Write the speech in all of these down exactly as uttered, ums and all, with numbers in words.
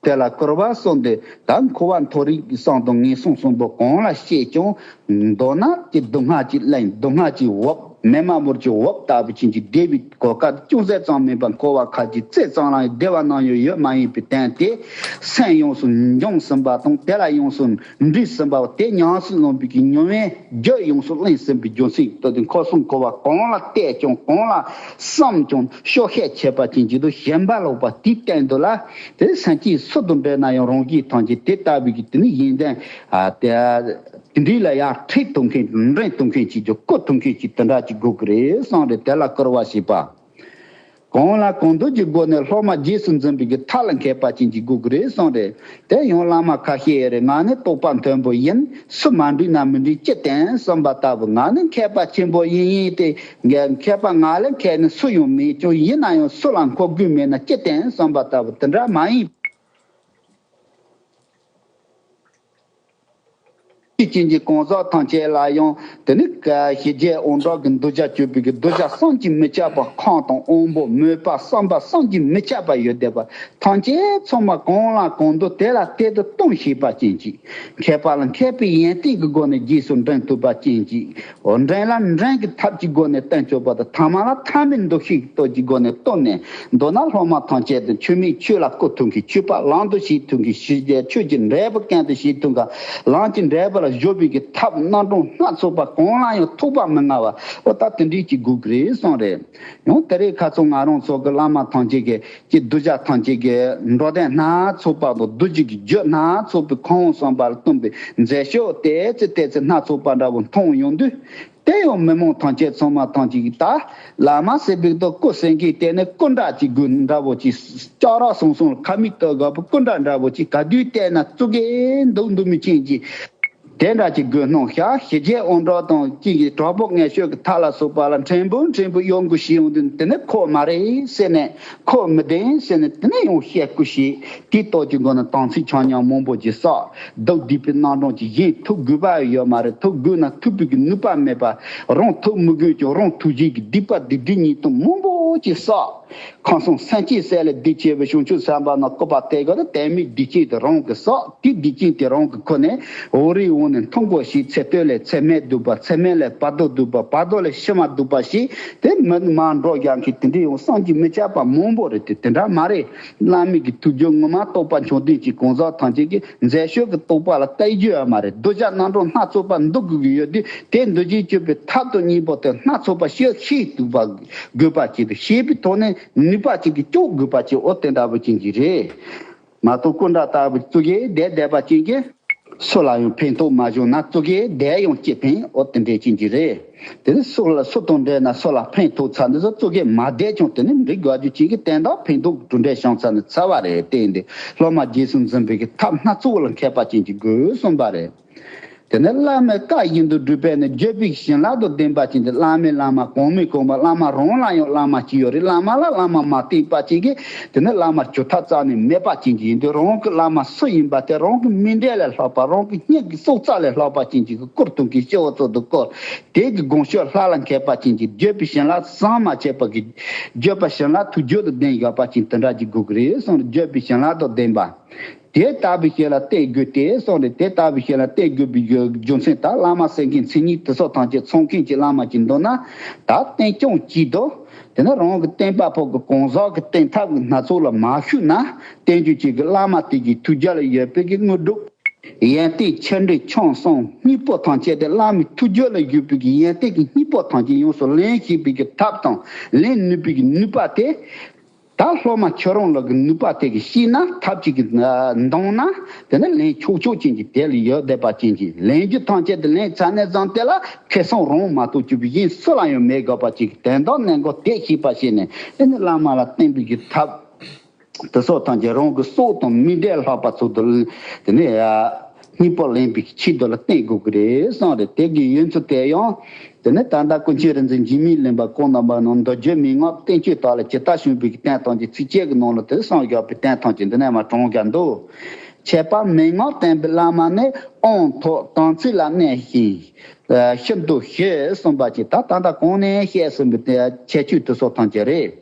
དེ་ལ་བསྐུར་བ་གསུངས་ཏེ། ད་འཁོར་བ་མཐོ་རིས་ཀྱི་གསུམ་དང་ངན་སོང་གསུམ་པོ་གང་ལ་སྐྱེས་ཀྱང་། མདོར་ན་ཀྱི་སྡུག་བསྔལ་གྱི་གླིང་། སྡུག་བསྔལ་གྱི་འོབས། མེ་མ་མུར་གྱི་འོབས་ལྟ་བུ་ཅན་གྱི་བདེ་བའི་གོ་སྐབས་ཅུང་ཟད་ཙམ་མིན་པར་འཁོར་བ་ཁ་ཅིག་ཙེ་ཙམ་རང་བདེ་བ་ནམ་ཡང་ཡོད་མ་ཡིན་པའི་དོན་དེ་སེམས་ཡོངས་སུ་འཇོམས་ཟིན་པ་དང་། དེ་ལ་ཡོངས་སུ་འདྲིས་ཟིན་པ། དེ་ཉམས་སུ་བླངས་པའི་གི་མྱོང་བས་རྒྱུད་ཡོངས་སུ་བརླན་ཟིན་པའི་རྒྱུ་མཚན་གྱིས། ད་དེ་འཁོར་གསུམ་འཁོར་བ་གང་ལ་བལྟས་ཀྱང་། གང་ལ་བསམ་ཀྱང་། སྐྱོ་ཤས་ཆེ་བ་ཅན་གྱི་དུ་ཞེན་པ་ལོག་པ་དེའི་སྟེང་དུ་ལ། དེ་སེམས་ཅན་སུ་དང་འབྲེལ་ན་ཡང་རང་རྒྱུད་ཐམས་ཅད་དེ་ལྟ་བུའི་གི་དེ་ནི་ཡོན་ཏན་ཨ་དེ་དེ་འདྲའི་ལ་ཡང་ཁྲིད་ཐུབ་མཁན། འདྲེན་ཐུབ་མཁན་ཅིག་ཀྱང་བསྐུལ་ཐུབ་མཁན་ཅིག་དེ་འདྲ་ཅིག་དགོས་ཀྱི་རེད་གསུངས་རེད། དེ་ལ་བསྐུར་བ་ཞེས་པ། གང་ལ་གང་འདུལ་གྱི་སྒོ་ནས་སློབ་མ་རྗེས་སུ་འཛིན་པའི་གི་ཐབས་ལ་མཁས་པ་ཅན་ཅིག་དགོས་ཀྱི་རེད་གསུངས་རེད། དེ་ཡང་བླ་མ་ཁ་ཤས་ཡོད་རེད། ང་ནི་རྟོགས་པ་མཐོན་པོ་ཡིན། སུ་མ་འདྲིས་ན་མི་འདྲིས་ཅི་སྟེ་གསུངས་པ་ལྟ་བུ། ང་ནི་མཁས་པ་ཆེན་པོ་ཡིན། ཡིན་ཏེ་མཁས་པ་ང་ལས་མཁས་ནི་སུ་ཡང་མེད་ཀྱང་། ཡིན་ན་ཡང་སུ་ལ་མཁོ་དགོས་མེད་ན་ཅི་སྟེ་གསུངས་པ་ལྟ་བུ་དེ་འདྲ་མ་ཡིན། ཅན་གྱི་གང་ཟག་ཐམས་ཅད་ལ་ཡང་དེ་ནི་ཞི་རྒྱས་དབང་དྲག་གི་གདུལ་བྱ་སྤྱོད་པའི་གི་གདུལ་བྱ་བསམ་གྱིས་མི་ཁྱབ་པ། ཁམས་དང་དབང་པོ་མོས་པ་བསམ་པ་བསམ་གྱིས་མི་ཁྱབ་པ་ཡོད་བསྡད་པ་ཐམས་ཅད་ཚང་མ་གང་ལ་གང་འདུལ་དེ་ལ་དེ་དུ་གཏོང་ཤེས་པ་ཅན་གྱི། མཁས་པ་ལ་མཁས་པའི་ཡོན་ཏན་གྱི་སྒོ་ནས་རྗེས་སུ་འདྲེན་ཐུབ་པ་ཅན་གྱི། འདྲེན་ལ་འདྲེན་གྱི་ཐབས་ཀྱི་སྒོ་ནས་བསྟན་ཆོག་པ་དང་། ཐ་མ་ལ་ཐ་མའི་འདུ་ཤེས་ཀྱི་སྟོབས་ཀྱི་སྒོ་ནས་བཏོན་ནས། མདོར་ན་སློབ་མ་ཐམས་ཅད་དུ་ཆོས་མེད་ཆོས་ལ་བཀོལ་ཐུབ་མཁན། ཆོས་པ་ལམ་དུ་བྱེད་ཐུབ་མཁན། ཆོས་ཀྱི་འབྲས་བུ་གང་དུ་བྱེད་ཐུབ་མཁན། ལམ་གྱི་འབྲས་བུ་ལ་སྦྱོར་བའི་གི་ཐབས་རྣམ་གྲངས་སྣ་ཚོགས་པ་གང་ལ་ཡང་ཐོགས་པ་མི་མངའ་བ། འོ་ད་དེ་འདྲའི་ཅིག་དགོས་ཀྱི་རེད་གསུངས་རེད། ཡང་དེ་རིང་ཁ་སང་ང་རང་ཚོ་གི་བླ་མ་ཐམས་ཅད་ཀྱི་ཀྱི་གདུལ་བྱ་ཐམས་ཅད་ཀྱི་འགྲོ་དོན་སྣ་ཚོགས་པ་དང་། གདུལ་བྱའི་གི་རྒྱུད་སྣ་ཚོགས་པའི་ཁམས་གསུམ་པ་ལ་སྟོན་པའི་མཛད་ཕྱོགས་ཏོག་ཙམ་ཏོག་ཙམ་སྣ་ཚོགས་པ་འདྲ་བོ་མཐོང་ཡོང་དུས། དེ་ཡང་མི་མང་ཐམས་ཅད་ཚང་མ་ཐམས་ཅད་ཀྱིས་ད་བླ་མ་ཟེར་བའི་དོ་སྐུ་གསེར་གྱི་སྟེང་ནས་སྐུ་འདྲ་ཅིག་དགོས་འདྲ་བོ་ཅིག། ལྕགས་ར་ཟུང་ཟུང་ལ་ཁ་མིག་ལྟོས་དགོས་པའི་སྐུ་འདྲ་འདྲ་བོ་ཅིག། ག་དུས་བལྟས་ན་ཙུ་གེ་འདུག་འདུག་མི་ཅན་གྱི་དེ་འདྲ་ཅིག་དགོས་སྣང་ཤར། ཞི་རྒྱས་དབང་དྲག་དང་ཅིག་གི་དྲག་པོ་ངན་སྤྱོད་ཀྱི་ཐབས་ལ་སོགས་པ་ལ་ཕྲན་བུ་ཕྲན་བུ་གཡོ་འགུལ་བྱེད་ཡོང་དུས། དེ་ནི་ཁོ་མ་རེད་ཟེར་ནས། ཁོ་མི་བདེན་ཟེར་ནས་དེ་ནས་ཡང་བཤད་ཁུལ་བྱེད། དེའི་སྟོབས་ཀྱི་སྒོ་ནས་དམ་ཚིག་ཆ་མཉམ་མང་པོ་ཅིག་བསགས། སྡུག་བསྡུས་པའི་རྣམ་གྲངས་ཅིག་ཡིན། ཐུགས་དགོས་པ་ཡོད་མ་རེད། ཐུགས་དགོས་ན་ཐུབ་པའི་གི་ནུས་པ་མེད་པ། རང་ཐུགས་མི་དགོས་ཀྱང་རང་ཐུགས་རྗེ་གི་སྡིག་པ་སྡིག་སྒྲིབ་ཉེས་ལྟུང་མང་པོ་ཅིག་བསགས། ཁམས་གསུམ་སེམས་ཅན་བསད་ལས་སྡིག་ཆེ་བའི་བྱང་ཆུབ་སེམས་དཔའ་རྣམས་སྐུར་པ་བསྟན་དགོས་ན། དེ་མིན་སྡིག་ཅན་དེ་རང་གིས་བསགས། དེ་སྡིག་ཅན་དེ་རང་གི་ཁོ་ནས་འོ་རེ་འོ་ནས་མཐོང་དགོས་ཤེས། ཚེ་སྟོད་ལས་ཚེ་སྨད་སྡུག་པ། ཚེ་སྨད་ལས་བར་དོ་སྡུག་པ། བར་དོ་ལས་ཕྱི་མ་སྡུག་པ་ཞེས། དེ་མི་མ་འགྲོ་རྒྱག་མཁན་དེ་འདྲའི་ཡང་བསམ་གྱིས་མི་ཁྱབ་པ་མང་པོ་རེད་དེ། དེ་འདྲ་མ་རེད། བླ་མའི་གི་ཐུགས་རྒྱུད་ངོ་མ་རྟོགས་པ་མཆོག་ལྡན་གྱི་གང་ཟག་ཐམས་ཅད་ཀྱི་མཛད་ཕྱོགས་ཀྱི་རྟོགས་པ་ལ་བལྟ་རྒྱུ་ཡོད་མ་རེད། གདུལ་བྱ་རྣམ་གྲངས་སྣ་ཚོགས་པ་འདུ་དགོས་ཀྱི་ཡོད་དུས། དེ་འདུལ་བྱེད་སྤྱོད་པའི་ཐབས་དང་གཉེན་པོ་དེ་སྣ་ཚོགས་པ་ཤེས་ཤེས་ཐུབ་པ་དགོས་པ་ཅིག་དང་། ཤེས་པའི་ཐོག་ནས་ནུས་པ་ཅིག་གིས་སྐྱོབ་དགོས་པ་ཅིག། འོ་དེ་འདྲ་བོ་ཅན་གྱི་རེད། མ་གཏོགས་སྐུ་འདྲ་ལྟ་བུ་ཙུ་གེ་བསྡད་བསྡད་པ་ཅན་གྱི། སུ་ལ་ཡང་ཕན་ཐོགས་མ་བྱུང་ན་ཙུ་གེ་བསྡད་ཡང་ཅི་ཕན། འོ་དེ་འདྲ་ཅན་གྱི་རེད། དེ་ནི་སུ་ལ་སུ་དང་འབྲེལ་ན་སུ་ལ་ཕན་ཐོགས་ཚར་འདི་ཚོ་ཙུ་གེ་མ་བསྡད་ཀྱང་དེ་ནི་འགྲིག་དགོས་རྒྱུ་ཅན་གྱི་དོན་དག་ཕན་ཐོགས་གྲུབ་འབྲས་བྱུང་ཚར་ནས་ཚར་བ་རེད། དེ་ཡིན་དུས་སློབ་མ་རྗེས་སུ་འཛིན་པའི་གི་ཐབས་སྣ་ཚོགས་ལ་མཁས་པ་ཅན་གྱི་དགོས་གསུངས་པ་རེད། དེ་ནས་བླ་མའི་བཀའ་བཞིན་དུ་སྒྲུབ་པས་ནི། བརྗོད་པའི་བྱིན་རླབས་དང་ལྡན་པ་ཅན་དེ། བླ་མའི་བླ་མ་གོང་མའི་གོང་མ། བླ་མ་རང་ལ་ཡང་བླ་མ་གཅིག་ཡོད་རེད། བླ་མ་ལ་བླ་མ་མ་བསྟེན་པ་ཅན་གྱི་དེ་ནི་བླ་མར་གྱུར་ཐབས་རྩ་ནས་མེད་པ་ཅན་གྱི་ཡིན་དུས། རང་གི་བླ་མ་སུ་ཡིན་པ་དེ་རང་གི་མིག་འབྲས་ལས་ལྷག་པ། རང་གི་སྙིང་གི་སྲོག་རྩ་ལས་ལྷག་པ་ཅན་གྱི་བཀུར་ཐུབ་མཁན་སྐྱེ་བོ་ཚོ་འདུག་གོ། དེ་གི་དགོངས་ཞུ་ལྷ་ལ་མཁས་པ་ཅན་གྱི། བརྗོད་པའི་བྱིན་རླབས་ཟམ་མ་ཆད་པ་གི་བརྗོད་པ་བྱིན་རླབས་ཐུགས་རྒྱུད་དུ་ལྡན་ཡོད་པ་ཅན་དེ་འདྲ་གྱི་དགོས་ཀྱི་རེད་གསུངས་རེད། བརྗོད་པའི་བྱིན་རླབས་དང་ལྡན་པ། དེ་ལྟ་བུའི་ཞིག་ལ་བསྟེན་དགོས་ཏེ་གསུངས་རེད། དེ་ལྟ་བུའི་ཞིག་ལ་བསྟེན་དགོས་པའི་རྒྱུ་མཚན་དག་བླ་མ་ཟེར་མཁན་མཚན་ཉིད་དེ་སོགས་ཐམས་ཅད་ཚང་མཁན་གྱི་བླ་མ་ཅིག་འདུག་ན། ད་བསྟེན་སྐྱོང་གཅིག་ཏུ། དེ་ནི་རང་གི་བསྟེན་པ་ཕོག་གི་གང་ཟག་གི་བསྟེན་ཐབས་ཀྱི་སྣ་ཚོགས་ལ་མ་ཞུགས་ན། བསྟེན་རྒྱུ་གཅིག་གི་བླ་མ་དེ་གི་ཐུགས་རྒྱུད་ལ་ཡོད་པའི་གི་དངོས་གྲུབ། ཡོན་ཏན་ཆེ་འབྲིང་ཆུང་གསུམ་གཉིས་པོ་ཐམས་ཅད་དེ་བླ་མའི་ཐུགས་རྒྱུད་ལ་ཡོད་པའི་གི་ཡོན་ཏན་གྱི་གཉིས་པོ་ཐམས་ཅད་ཡོངས་སུ་ལེན་ཤེས་པའི་གི་ཐབས་དང་ལེན་ནུས་པའི་གི་ནུས་པ་དེ། ད་སློབ་མ་ཁྱོད་རང་ལ་གི་ནུས་པ་དེ་གི་ཤེས་ན། ཐབས་ཅིག་གི་འདང་ན། དེ་ནི་ལེན་ཆོག་ཆོག་ཅན་གྱི་དེ་ལ་ཡོད་བསྡད་པ་ཅན་གྱི་ལེན་རྒྱུ་ཐམས་ཅད་དེ་ལེན་ཚར་ནས་བཟུང་དེ་ལ་ཁེ་བཟང་རང་མ་གཏོགས་གཅིག་པུ་གཞན་སུ་ལ་ཡང་མེད་དགོས་པ་ཅན་གྱི་དོན་དག་གནད་འགག་དེ་ཤེས་པ་བྱས་ནས། དེ་ནི་བླ་མ་ལ་བསྟེན་པའི་གི་ཐབས་དེ་སོགས་ཐམས་ཅད་རང་གི་སྲོག་དང་མིག་འབྲས་ལྷག་པ་ཚུལ་དུ། དེ་ནི་གཉིས་པོ་ལེན་པའི་ཆེད་དུ་ལ་བསྟེན་དགོས་ཀྱི་རེད་གསུངས་རེད། དེ་གི་ཡོན་ཚུལ་དེ་ཡང་། དེ་ནས་ད་ལྟ་ཀུན་མཁྱེན་རིག་འཛིན་འཇིགས་མེད་གླིང་པ་ཁོང་རྣམ་པ་ནང་མདོ་རྒྱུད་མན་ངག་བསྟན་བཅོས་དག་ལ་ཇི་ལྟར་བྱུང་བའི་གི་དོན་ཐམས་ཅད་ཚིགས་བཅད་ཀྱི་ནང་ལ་དེ་གསུངས་བཞག་པའི་དོན་ཐམས་ཅད་འདི་ནས་མར་དྲངས་བཞག་འདུག། ཁྱད་པར་མན་ངག་བསྟན་པའི་བླ་མ་ནི། དབང་ཐོབ་དམ་ཚིག་ལ་གནས་ཤིང་། ཤིན་ཏུ་ཞི་གསུངས་པ་ཅིག་ད་ད་ལྟ་གོང་ནས་བཤད་ཟིན་པའི་ཁྱད་ཆོས་དེ་ཚོ་ཐམས་ཅད་རེད།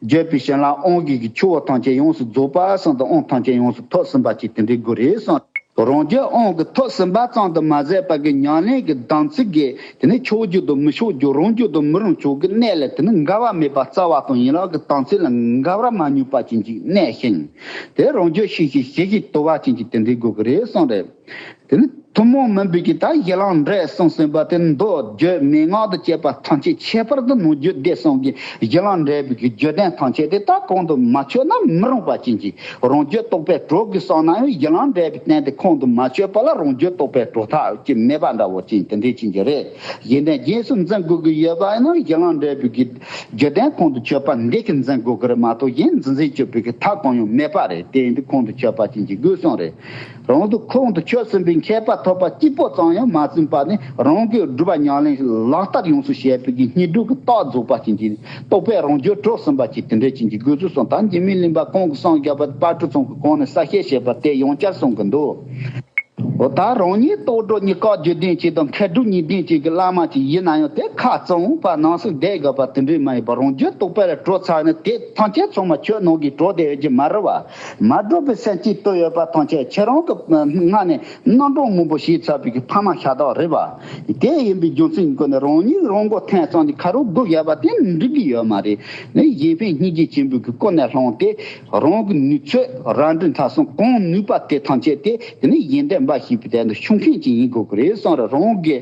བརྗོད་པའི་བྱིན་རླབས་དབང་གིས་ཆུ་བོ་ཐམས་ཅད་ཡོངས་སུ་རྫོགས་པ་གསུངས་ཏེ་དབང་ཐམས་ཅད་ཡོངས་སུ་ཐོབ་ཟིན་པ་ཅིག་དེ་འདྲའི་དགོས་རེད་གསུངས། རང་རྒྱུད་དབང་གིས་ཐོབ་ཟིན་པ་ཙམ་དུ་མ་ཟད་པ་གི་ཉམས་ལེན་གྱི་དམ་ཚིག་གིས་དེ་ནི་ཆོས་བརྒྱུད་དུ་མི་ཆོས་བརྒྱུད་རང་རྒྱུད་དུ་མི་རང་རྒྱུད་ཀྱི་གནས་ལ་དེ་ནི་འགལ་བ་མེད་པ་རྩ་བ་དང་ཡན་ལག་གི་དམ་ཚིག་ལ་འགལ་བ་མ་ནུས་པ་ཅན་ཅིག་གནས་ཤིང་། དེ་རང་རྒྱུད་ཤེས་ཤིང་ཞི་ཞིང་དུལ་བ་ཅན་གྱི་དེ་འདྲའི་དགོས་ཀྱི་རེད་གསུངས་རེད། དེ་ནི་ཐུན་མོང་མིན་པའི་གི་ད་གཞི་ལམ་འབྲས་གསུངས་ཟིན་པ་དེ་མདོ་རྒྱུད་མན་ངག་ཏུ་བཅས་པ་ཐམས་ཅད་ཁྱད་པར་དུ་ནང་རྒྱུད་སྡེ་གསུམ་གྱི་གཞི་ལམ་འབྲས་བུ་གི་རྒྱུད་ལྡན་ཐམས་ཅད་དེ་ད་གོང་དུ་མ་ཆོད་ན་མི་རུང་བ་ཅན་གྱི་རང་རྒྱུད་རྟོགས་པའི་གྲོགས་ཀྱི་བསམ་ན་ཡང་གཞི་ལམ་འབྲས་བུའི་རྟེན་དེ་ཁོང་དུ་མ་ཆོད་པ་ལ་རང་རྒྱུད་རྟོགས་པའི་གྲོགས་ཐག་ཅིག་མེད་པ་འདྲ་བོ་ཅན་དེ་འདྲའི་ཅན་གྱི་རེད། གཞི་རྟེན་རྗེས་སུ་འཛིན་དགོས་ཀྱི་ཡོད་པ་ཡིན་ན་གཞི་ལམ་འབྲས་བུ་གི་རྒྱུད་ལྡན་ཁོང་དུ་ཆོད་པ་འདི་གིས་འཛིན་དགོས་ཀྱི་རེད་མ་གཏོགས་གཞན་འཛིན་འཛིན་སྤྱོད་པའི་གི་ཐབས་གང་ཡང་མེད་པ་རེད། དེ་ཡིན་དུས་ཁོང་དུ་ཆོད་པ་ཅན་གྱི་དགོས་གསུངས་རེད། རང་དུ་ཁོང་དུ་ཆོད་ཟིན་པའི་མཁས་པ་ཐོབ་པ་གཅིག་པོ་ཙམ་ཡང་མ་ཟིན་པ་ནི་རང་གི་སྒྲུབ་པ་ཉམས་ལེན་ལག་བསྟར་ཡོངས་སུ་བྱས་པའི་གི་སྙིང་སྒྲུབ་ཀྱི་རྟགས་རྫོགས་པ་ཅན་གྱི་རྟོགས་པའི་རང་རྒྱུད་གྲོལ་ཟིན་པ་ཅིག་དེ་འདྲ་ཅན་གྱི་དགོས་ཚུལ་གསུངས། ད་འཇིགས་མེད་གླིང་པ་གོང་གི་གསུང་བརྒྱབ་པ་དཔལ་སྤྲུལ་ཚང་གི་གོང་ནས་གསལ་བཤད་བྱས་པ་དེ་ཡང་བསྐྱར་གསུང་གི་འདུག་འོ་ད་རང་ཉིད་རྟོགས་གྲོལ་གཉིས་ཀ་རྒྱུད་ལྡན་ཅིག་དང་མཁས་གྲུབ་གཉིས་ལྡན་ཅིག་གི་བླ་མ་ཅིག་ཡིན་ན་ཡང་དེ་ཁ་བཙུམ་པ་ནང་སུ་བསྡད་དགོས་པ་དེ་འདྲའི་མ་ཡིན་པར་རང་རྒྱུད་རྟོགས་པ་ལ་གྲོལ་ཚར་ན་དེ་ཐམས་ཅད་ཚང་མ་ཆོས་ནང་གི་གྲོལ་བསྡད་ཡོད་ཀྱི་མ་རེད་བ། མ་གྲུབ་པའི་སེམས་ཅན་དུ་ཡོད་པ་ཐམས་ཅད་ཁྱེད་རང་གི་སྔ་ནས་རྣམ་གྲངས་མང་པོ་ཞིག་ཚར་བའི་གི་ཕ་མ་ཤ་སྟག་རེད་བ། དེ་ཡིན་པའི་རྒྱུ་མཚན་ཀུན་ནས་རང་ཉིད་རང་མགོ་ཐོན་ཙམ་གྱི་ཁ་རོག་སྒུག་ཡོད་པ་དེ་འགྲིག་གི་ཡོད་མ་རེད། ནི་གཞན་ཕན་སྙིང་རྗེ་ཆེན་པོའི་གི་སྐུ་ནས་བླངས་ཏེ་རང་གི་ནུས་ཚོད་རང་འདྲི་མཐའ་སོང་གང་ནུས་པ་དེ་ཐམས་ཅད་དེ་དེ་ནི་གཞན་དོན་འབའ་ཞིག་པའི་དོན་དུ་ཤོང་མཁན་ཅིག་ཡིན་དགོས་ཀྱི་རེད་གསུངས་རེད། རང་གི་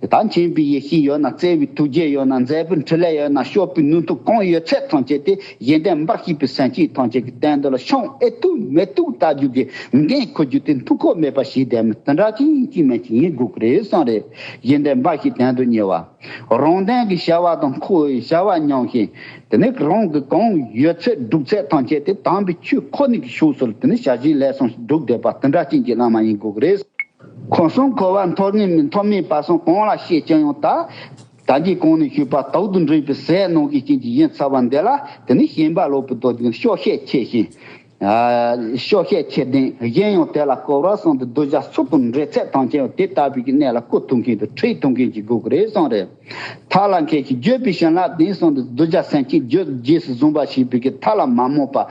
ད་མཁྱེན་པའི་ཡེ་ཤེས་ཡོད་ན། བརྩེ་བའི་ཐུགས་རྗེ་ཡོད་ན། མཛད་པའི་འཕྲིན་ལས་ཡོད་ན། སྤྱོད་པའི་ནུས་མཐུ་གང་ཡོད་ཚད་ཐམས་ཅད་དེ་གཞན་དོན་འབའ་ཞིག་པའི་སེམས་ཅན་ཐམས་ཅད་ཀྱི་དོན་དུ་ལ་ཤོང་ཨེ་ཐུབ་མེད་ཐུབ་ལྟ་རྒྱུ་གི་འགན་འཁུར་རྒྱུ་དེ་འཐུས་ཤོར་མེད་པ་ཞིག་དེ་མི་དེ་འདྲ་ཅིག་ཅིག་མེད་ཅིག་ཡིན་དགོས་ཀྱི་རེད་གསུངས་རེད། གཞན་དོན་འབའ་ཞིག་དོན་དུ་གཉེར་བ། རང་དོན་གྱི་བྱ་བ་དང་ཁོ་བའི་བྱ་བ་མཉམ་ཞིང་། དེ་ནས་རང་གི་གང་ཡོད་ཚད་སྒྲུབ་ཚད་ཐམས་ཅད་དེ་དམ་པའི་ཆོས་ཁོ་ནའི་གི་ཕྱོགས་སུ་དེ་ནས་བྱ་བཞིན་ལས་གསུམ་སྒྲུབ་བསྡད་པ་དེ་འདྲ་ཅན་གྱི་བླ་མ་ཡིན་དགོས་ཀྱི་རེད། ཁམས་གསུམ་འཁོར་བ་མཐོ་ངེས་མི་མཐོ་དམན་བར་གསུམ་གང་ལ་བཤད་ཀྱང་ཡང་ད། ད་གིན་གོང་ནས་ཞུས་པ་དྭོགས་དུ་འདྲེས་པའི་ཟས་ནང་གི་རྐྱེན་གྱིས་ཡིན་ཚར་བ་འདི་ལ་དེ་ནི་ཞེན་པ་ལོག་པའི་དོན་གྱི་སྐྱོ་ཤས་ཆེ་ཞིང་། སྐྱོ་ཤས་ཆེ་ལྡན་གཞན་ཡང་དེ་ལ་བསྐོར་བར་གསུངས་ཏེ་གདུལ་བྱ་ཚུལ་དང་འབྲེལ་ཚད་ཐམས་ཅད་ཡང་དེ་ལྟ་བུའི་གནས་ལ་བཀོད་ཐུབ་མཁན་དང་ཁྲིད་ཐུབ་མཁན་གྱི་དགོས་ཀྱི་རེད་གསུངས་རེད། ཐབས་ལ་མཁས་ཤིང་བརྗོད་པའི་བྱིན་རླབས་ལྡན་གསུངས་ཏེ་གདུལ་བྱ་སེམས་ཅན་རྒྱུད་རྗེས་སུ་བཟུང་བ་ཞེས་པའི་གི་ཐབས་ལ་མ་རྨོངས་པ།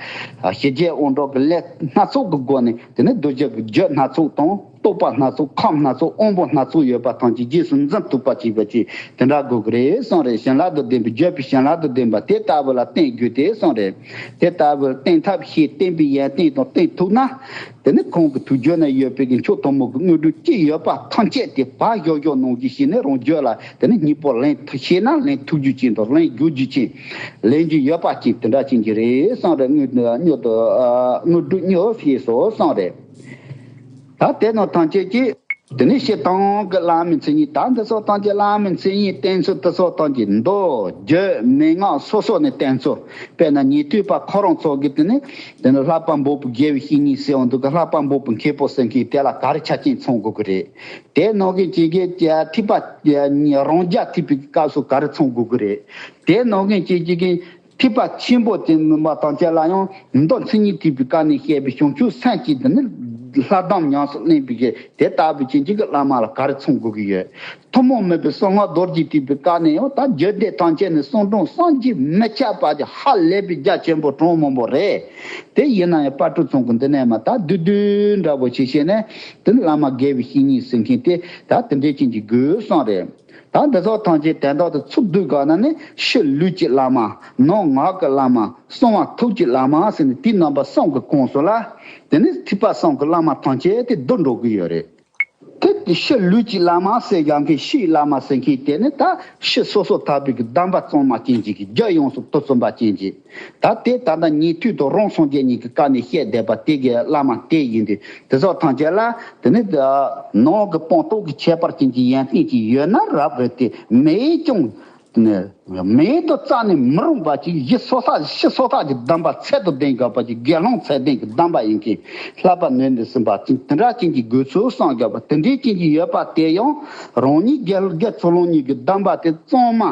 ཞི་རྒྱས་དབང་དྲག་གི་ལས་སྣ་ཚོགས་ཀྱི་སྒོ་ནས་དེ་ནི་གདུལ་བྱ་གི་རྒྱུད་སྣ་ཚོགས་དང་། རྟོགས་པ་སྣ་ཚོགས་ཁམས་སྣ་ཚོགས་དབང་པོ་སྣ་ཚོགས་ཡོད་པ་ཐམས་ཅད་རྗེས་སུ་འཛིན་ཐུབ་པ་བྱེད་པ་ཅིག་དེ་འདྲ་དགོས་ཀྱི་རེད་གསུངས་རེད། བྱིན་རླབས་དང་ལྡན་པའི་བརྗོད་པའི་བྱིན་རླབས་དང་ལྡན་པ་དེ་ལྟ་བུ་ལ་བསྟེན་དགོས་ཏེ་གསུངས་རེད། དེ་ལྟ་བུར་བསྟེན་ཐབས་ཤེས་བསྟེན་པའི་ཡོན་ཏན་དང་བསྟེན་ཐུབ་ན། དེ་ནི་ཁོང་གི་ཐུགས་རྒྱུད་ན་ཡོད་པའི་གི་མཆོག་ཐུན་མོང་གི་དངོས་གྲུབ་ཅི་ཡོད་པ་ཐམས་ཅད་དེ་བག་ཡོད་ཡོད་ནང་བཞིན་བྱས་ནས་རང་རྒྱུད་ལ་དེ་ནི་སྙིང་པོ་ལེན་ཐུབ་ཤེས་ན་ལེན་ཐུབ་རྒྱུ་ཅན་དང་ལེན་དགོས་རྒྱུ་ཅན། ལེན་རྒྱུ་ཡོད་པ་ཅན་དེ་འདྲ་ཅན་གྱི་རེད་གསུངས་རེད། དངོས་དངོས་དུ་དངོས་གྲུབ་མྱུར་ཞེས་སོགས་གསུངས་རེད། ད་དེ་རྣམས་ཐམས་ཅད་ཀྱིས། དེ་ནས་སྤྱིར་བཏང་གི་བླ་མའི་མཚན་ཉིད། ད་འདི་སོགས་ཐམས་ཅད་བླ་མའི་མཚན་ཉིད་བསྟན་ཚུལ་དེ་སོགས་ཐམས་ཅད་མདོ་རྒྱུད་མན་ངག་སོ་སོ་ནས་བསྟན་ཚུལ། དཔེར་ན་ཉན་ཐོས་པ་ཁོ་རང་ཚོ་གིས་དེ་ནས་དེ་ནས་བསླབ་པ་འབོགས་པའི་དགེ་བའི་བཤེས་གཉེན་ཟེར་བ་འདུག་གི། བསླབ་པ་འབོགས་པའི་མཁས་པོ་ཟེར་མཁན་དེ་ལ་ག་རེ་ཆ་རྐྱེན་ཚང་དགོས་ཀྱི་རེད། དེ་ནང་གི་ཅིག་གིས་ཐེག་པ་རང་རྒྱལ་ཐེག་པའི་སྐབས་སུ་ག་རེ་ཚང་དགོས་ཀྱི་རེད། དེ་ནང་གི་ཅིག་ཅིག་གིས། ཐེག་པ་ཆེན་པོ་དེ་མིན་པ་ཐམས་ཅད་ལ་ཡང་མདོ་མཚན་ཉིད་ཐེག་པའི་སྐབས་ནས་བཤད་པའི་བྱང་ཆུབ་སེམས་ཀྱི་དེ་ནི་ལྷ་གདམས་ཉམས་སུ་ལེན་པའི་གི་དེ་ལྟ་བུ་ཅན་གྱི་བླ་མ་ལ་ག་རེ་ཚང་དགོས་ཀྱི་ཡོད། ཐུན་མོང་མིན་པའི་གསང་སྔགས་རྡོ་རྗེ་ཐེག་པའི་སྐབས་ནས་ཡང་ད་རྒྱུད་སྡེ་ཐམས་ཅད་ནས་གསང་སྒྲུང་བསམ་གྱིས་མི་ཁྱབ་པ་ཅིག་ཧ་ལས་པའི་རྒྱ་ཆེན་པོ་གྲངས་མང་པོ་རེད། དེ་ཡིན་ན་ཡང་དཔལ་སྤྲུལ་ཚང་གི་འདི་ནས་མ་ད་བསྡུས་བསྡུས་འདྲ་པོ་ཅིག་བྱས་ནས་དེ་ནི་བླ་མ་དགེ་བའི་བཤེས་གཉེན་ཟེར་མཁན་དེ་ད་དེ་འདྲའི་ཅན་གྱི་དགོས་གསུངས་རེད། ད་འདི་ཚོ་ཐམས་ཅད་དོན་དག་ཏུ་ཚུར་བསྡུས་དགོས་ན་ནི་ཕྱི་ལུས་ཀྱི་བླ་མ། ནང་ངག་གི་བླ་མ། གསང་བ་ཐུགས་ཀྱི་བླ་མ་ཟེར་ནས་དེའི་རྣམ་པ་གསུམ་གྱི་ཁོངས་སུ་ལ། དེ་ནི་ཐེག་པ་གསུམ་གྱི་བླ་མ་ཐམས་ཅད་དེ་བསྡུ་འགྲོ་གི་ཡོད་རེད། དེ་ཕྱི་ལུས་ཀྱི་བླ་མ་ཟེར་ཡང་གི་ཕྱིའི་བླ་མ་ཟེར་མཁན་དེ་ནི་ད་ཕྱི་སོ་སོ་ཐར་པའི་གི་གདམས་པ་གཙང་མ་ཅན་ཅིག་གི་རྒྱུད་ཡོངས་སུ་དུ་གསུམ་པ་ཅན་ཅིག་ད་དེ་ད་ལྟ་ཉན་ཐོས་དང་རང་སངས་རྒྱས་གཉིས་ཀྱི་བཀའ་ནས་བཤད་བསྡད་པ་དེ་གི་བླ་མ་དེ་ཡིན་དུས་དེ་ཚོ་ཐམས་ཅད་ལ་དེ་ནི་ནང་གི་སྤངས་རྟོགས་ཀྱི་ཁྱད་པར་ཅན་གྱི་ཡོན་ཏན་ཅིག་ཡོད་ན་རབ་རེད་དེ་མེད་ཀྱང་མེད་དུ་རྩ་ནས་མི་རུང་བ་ཅིག་གཞི་སོ་ཐར་ཕྱི་སོ་ཐར་གྱི་གདམས་པ་ཚད་དང་ལྡན་དགོས་པ་ཅིག་དགེ་སློང་ཚད་ལྡན་གྱི་གདམས་པ་ཡིན་མཁན་བསླབ་པ་ནོན་ཏེ་ཟིན་པ་ཅིག་དེ་འདྲ་ཅན་གྱི་དགོས་ཚུལ་གསུངས་དགོས་པ་དེ་འདྲའི་ཅན་གྱི་ཡོད་པ་དེ་ཡང་རང་ཉིད་དགེ་དགེ་ཚུལ་སློང་གཉིས་ཀྱི་གདམས་པ་དེ་གཙང་མ།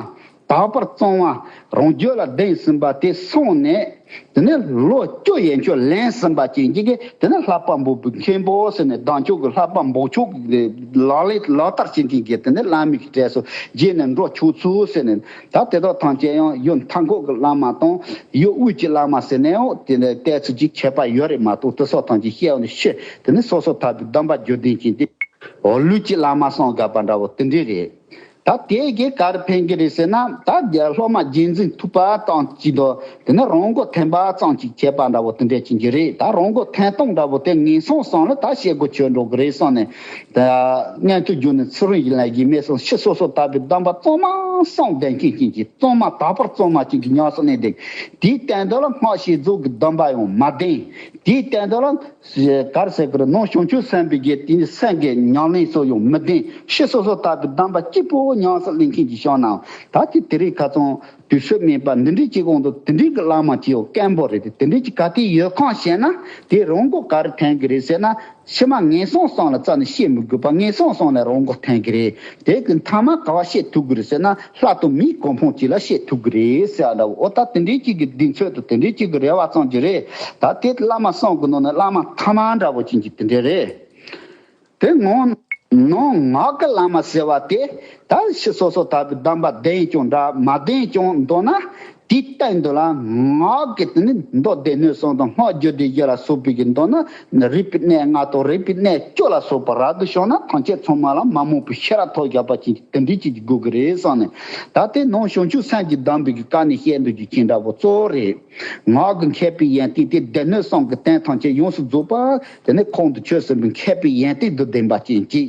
དག་པར་གཙང་བ་རང་རྒྱུད་ལ་ལྡན་ཟིན་པ་དེ་སོང་ནས། དེ་ནས་ལོ་བཅུ་ཡན་ཆད་ལེན་ཟིན་པ་ཅན་གྱི་གི་དེ་ནས་བསླབ་པ་འབོགས་པའི་མཁན་པོ་ཟེར་ནས་བདག་མཆོག་གི་བསླབ་པ་འབོགས་ཆོག་གི་ལག་ལེན་ལག་བསྟར་བྱེད་མཁན་གྱི་དེ་ནས་བླ་མའི་གི་གྲས་སུ་རྗེས་ནས་འགྲོ་ཆོག་ཚུལ་ཟེར་ནས། ད་དེ་དག་ཐམས་ཅད་ཡང་ཡུལ་མཐའ་འཁོབ་ཀྱི་བླ་མ་དང་ཡུལ་དབུས་ཀྱི་བླ་མ་ཟེར་ནས་ཡང་དེ་ནས་བལྟས་ཚུལ་གྱི་ཁྱད་པར་ཡོད་རེད་མ་གཏོགས། དེ་སོགས་ཐམས་ཅད་བཤད་ཡོང་ནས་ཤི་དེ་ནས་སོ་སོ་ཐར་པའི་སྡོམ་པ་རྒྱུད་ལྡན་ཅན་དེ་ལུས་ཀྱི་བླ་མ་སངས་རྒྱས་པ་འདྲ་བོ་དེ་འདྲས་རེད། ད་དེ་གིས་ག་རེ་ཕན་གྱི་རེད་ཟེར་ན། ད་རྒྱ་སློབ་མ་རྗེས་འཛིན་ཐུབ་པ་ཙམ་གཅིག་དང་དེ་ནས་རང་མགོ་ཐོན་པ་ཙམ་གཅིག་བྱས་པ་འདྲ་བོ་དེ་འདྲས་ཅན་གྱི་རེད། ད་རང་མགོ་ཐོན་སྟངས་འདྲ་བོ་དེ་ངན་སོང་གསུམ་ལ་ད་བཤད་དགོས་ཆོད་འགྲོ་གི་རེད་བསམ་ནས། ད་སྔོན་དུ་བརྗོད་ནས་ཚུལ་རིང་ཡིན་ལ་ཡིན་མེད་སོང་ཕྱི་སོ་སོ་ལྟ་བུའི་སྡོམ་པ་གཙང་མ་སངས་ལྡན་མཁན་ཅན་གྱི་གཙང་མ་དག་པར་གཙང་མ་ཅན་གྱི་ཉམས་སུ་ལེན་ཏེ། དེའི་སྟེང་དུ་ལ་སྔགས་ཞེས་རྫོགས་ཀྱི་སྡོམ་པ་ཡང་མ་ལྡན། དེའི་སྟེང་དུ་ལ་གར་ཟེར་གི་རེད། ནང་བྱང་ཆུབ་སེམས་དཔའི་གི་དེ་ནི་སེམས་ཀྱི་ཉམས་ལེན་སོགས་ཡང་མི་ལྡན། ཕྱི་སོ་སོ་ལྟ་བུའི་སྡོམ་པ་གཅིག་པོ་ཉམས་སུ་ལེན་མཁན་གྱི་བྱུང་ན། ད་ཅི་དེ་རིང་ཁ་སང་དུས་ཚོད་མེད་པ་འདི་འདྲའི་ཅིག་གོང་དུ་དེ་འདྲའི་གི་བླ་མ་ཅིག་ཡོད་སྐམ་པོ་རེད་དེ། དེ་འདྲའི་ཅིག་ག་དེ་ཡོད་ཁང་བཤད་ན་དེ་རང་མགོ་ག་རེ་ཐོན་གི་རེད་ཟེར་ན། ཕྱི་མ་ངན་སོང་གསུམ་ལ་རྩ་ནས་བཤད་མི་དགོས་པ། ངན་སོང་གསུམ་ལ་རང་མགོ་ཐོན་གི་རེད། དེ་གི་མཐའ་མ་ག་བ་བཤད་ཐུབ་གི་རེད་ཟེར་ན། ལྷ་དང་མིའི་གོ་འཕང་ཅིག་ལ་བཤད་ཐུབ་གི་རེད་ཟེར་བ་འདྲ་བོ། ཨོ་ད་དེ་འདྲའི་ཅིག་གི་གདེང་ཚོད་དང་དེ་འདྲའི་ཅིག་གི་རེ་བ་ཙམ་གྱི་རེད། ད་དེ་བླ་མ་གསུམ་གི་ནང་ནས་བླ་མ་ཐ་མ་འདྲ་བོ་ཅན་གྱི་དེ་འདྲ་རེད། དེ་ངོ་ནང་ངག་གི་བླ་མ་ཟེར་བ་དེ། ད་ཕྱི་སོ་སོ་ལྟ་བུའི་སྡོམ་པ་ལྡན་ཀྱང་འདྲ་མ་ལྡན་ཀྱང་འདོད་ན། དེའི་སྟེང་དུ་ལ་ངག་གི་དེ་ནི་མདོ་སྡེ་སྣོད་གསུམ་དང་སྔགས་རྒྱུད་སྡེ་བཞི་ལ་སོགས་པའི་གི་མདོ་ནི་རིག་པའི་གནས་ལྔ་དང་རིག་པའི་གནས་བཅུ་ལ་སོགས་པ་རབ་ཏུ་བྱུང་ན་ཐམས་ཅད་ཚང་མ་ལ་མ་རྨོངས་པའི་ཤེས་རབ་ཐོབ་བཞག་པ་ཅན་གྱི་དེ་འདྲའི་ཅིག་གི་དགོས་ཀྱི་རེད་བསམ་ནས། ད་དེ་ནང་བྱང་ཆུབ་སེམས་ཀྱི་སྡོམ་པའི་གི་བཀའ་ནས་བཤད་འདུག་རྒྱུ་ཅན་འདྲ་བོ་གཙོ་བོ་རེད། ངག་གི་མཁས་པའི་ཡོན་ཏན་དེ་སྡེ་སྣོད་གསུམ་གྱི་རྟེན་ཐམས་ཅད་ཡོངས་སུ་རྫོགས་པ། དེ་ནས་ཁོང་དུ་ཆུད་ཟིན་པའི་མཁས་པའི་ཡོན་ཏན་དང་ལྡན་པ་ཅན་གཅིག་